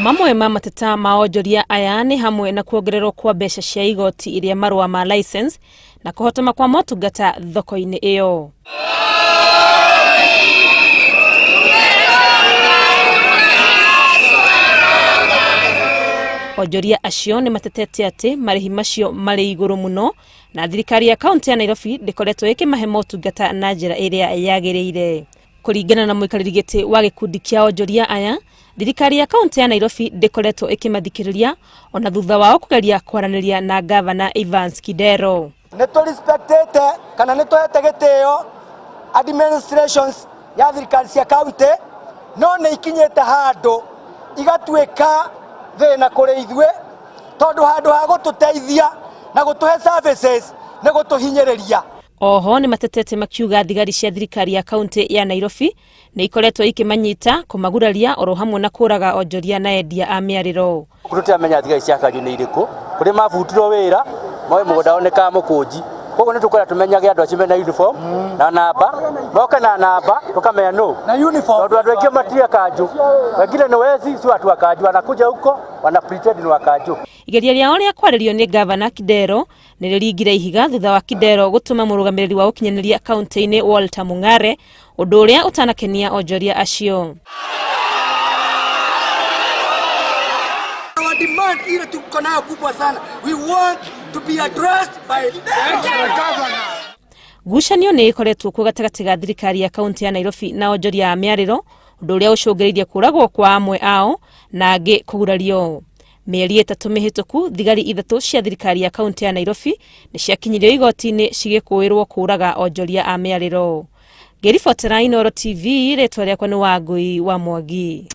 Mamwe ma mateta ma onjoria aya nĩ hamwe na kuongererwo kwa mbeca cia igoti rĩa marũa ma license na kũhotoma kwa motungata thoko-inĩ ĩyo. Onjoria acio nĩ matetete atĩ marĩhi macio marĩ igũrũ mũno na thirikari ya kaunti ya Nairobi ndĩkoretwo ĩkĩmahe motungata na njĩra ĩrĩa yagĩrĩire. Kũringana na mũikarĩri gĩtĩ wa gĩkundi kĩa onjoria aya, thirikari ya kaunti ya Nairobi ndĩkoretwo ĩkĩmathikĩrĩria ona thutha wao kũgeria kwaranĩria na ngavana Evans Kidero. Nĩ tũ respectĩte kana nĩ tũhete gĩtĩo administrations ya thirikari cia kaunti, no nĩ ikinyĩte handũ igatuĩka thĩna kũrĩ ithuĩ, tondũ handũ ha gũtũteithia na gũtũhe services nĩ gũtũhinyĩrĩria. Oho nĩ matetete makiuga thigari cia thirikari ya kaunti ya Nairobi nĩ ikoretwo ikĩmanyita, kũmaguraria oro hamwe na kũraga onjoria na endia a mĩarĩro. Tũtiramenya thigari cia kanjũ nĩ irĩkũ, kũrĩ mabutirwo wĩra moe mũgũnda wao nĩ Kamũkũnji. Koguo nĩ tũkwenda tũmenyage andũ acio mena uniform na namba, moke na namba tũkamenya nũ. Na uniform. Tondũ andũ aingĩ matirĩ kanjũ, wengine ni wezi, si watu wa kanjũ, wanakuja huko wana pretend ni wa kanjũ. Igeria rĩao rĩa kwarĩrio nĩ ngavana Kidero nĩ rĩringire ihiga thutha wa Kidero gũtũma mũrũgamĩrĩri wa ũkinyanĩria kaunti-inĩ Walter Mung'are, ũndũ ũrĩa ũtanakenia onjoria acio. Our demand ile tuko nayo kubwa sana. We want to be addressed by the governor. Ngucanio nĩ ĩkoretwo kuo gatagatĩ ga thirikari ya kaunti ya Nairobi na onjoria a mĩarĩro, ũndũ ũrĩa ũcũngĩrĩirie kũragwo kwa amwe ao na angĩ kũgurario. Mĩeri 3 mĩhĩtũku, thigari 3 cia thirikari ya kaunti ya Nairobi nĩ ciakinyirio igoti-inĩ cigĩkũĩrwo kũraga onjoria a mĩarĩro. Ngĩribotera Inooro TV, rĩtwa rĩakwa nĩ Wangũi wa Mwangi.